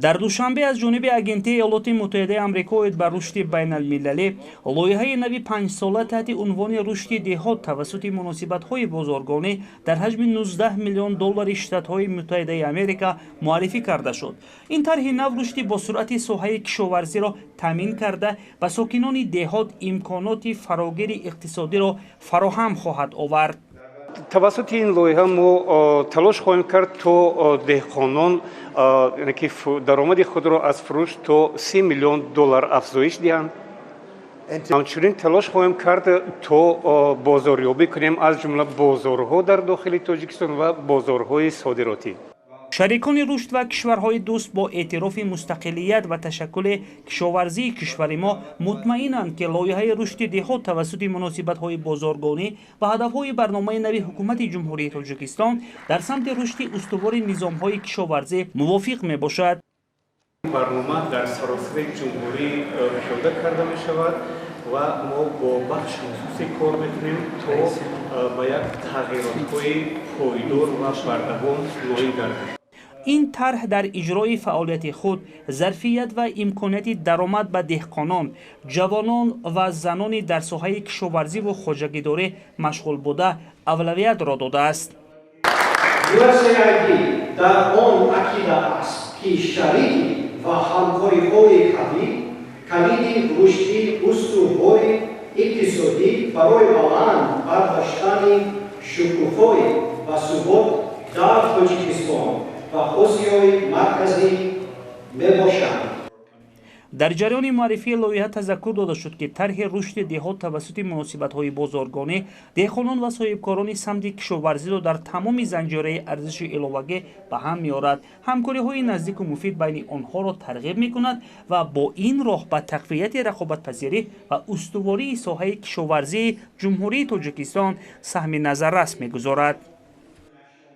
Дар Душанбе аз ҷониби Агентии Иёлоти Муттаҳидаи Амрико оид ба рушди байналмилалӣ лоиҳаи нави панҷсола таҳти унвони рушди деҳот тавассути муносибатҳои бозоргонӣ дар ҳаҷми 19 миллион доллари Штатҳои Муттаҳидаи Америка муаррифӣ карда шуд. Ин тарҳи нав рушди босуръати соҳаи кишоварзиро таъмин карда, ба сокинони деҳот имконоти фарогири иқтисодиро фароҳам хоҳад овард. Тавассути ин лоиҳа мо талош хоҳем кард, то деҳқонон ки даромади худро аз фурӯш то 30 миллион доллар афзоиш диҳанд. Ҳамчунин талош хоҳем кард, то бозорёбӣ кунем, аз ҷумла бозорҳо дар дохили Тоҷикистон ва бозорҳои содиротӣ. Шарикони рушд ва кишварҳои дӯст бо эътирофи мустақилият ва ташаккули кишоварзии кишвари мо мутмаинанд, ки лоиҳаи рушди деҳот тавассути муносибатҳои бозоргонӣ ва ҳадафҳои барномаи нави Ҳукумати Ҷумҳурии Тоҷикистон дар самти рушди устувори низомҳои кишоварзӣ мувофиқ мебошад. Барнома дар саросари ҷумҳурӣ пиёда карда мешавад ва мо бо бахши хусусӣ кор мекунем, то ба як тағйиротҳои пойдор ва бардавом ноил гардем. Ин тарҳ дар иҷрои фаъолияти худ зарфият ва имконияти даромад ба деҳқонон, ҷавонон ва занони дар соҳаи кишоварзиву хоҷагидорӣ машғул буда авлавиятро додааст. USAID дар он ақида аст, ки шарикӣ ва ҳамкориҳои қавӣ калиди рушди устувори иқтисодӣ барои баланд бардоштани шукуфоӣ ва субот дар Тоҷикистон ва Осиёи Марказӣ мебошанд. Дар ҷараёни муаррифии лоиҳа тазаккур дода шуд, ки тарҳи рушди деҳот тавассути муносибатҳои бозоргонӣ деҳқонон ва соҳибкорони самти кишоварзиро дар тамоми занҷираи арзиши иловагӣ ба ҳам меорад, ҳамкориҳои наздику муфид байни онҳоро тарғиб мекунад ва бо ин роҳ ба тақвияти рақобатпазирӣ ва устувории соҳаи кишоварзии Ҷумҳурии Тоҷикистон саҳми назаррас мегузорад.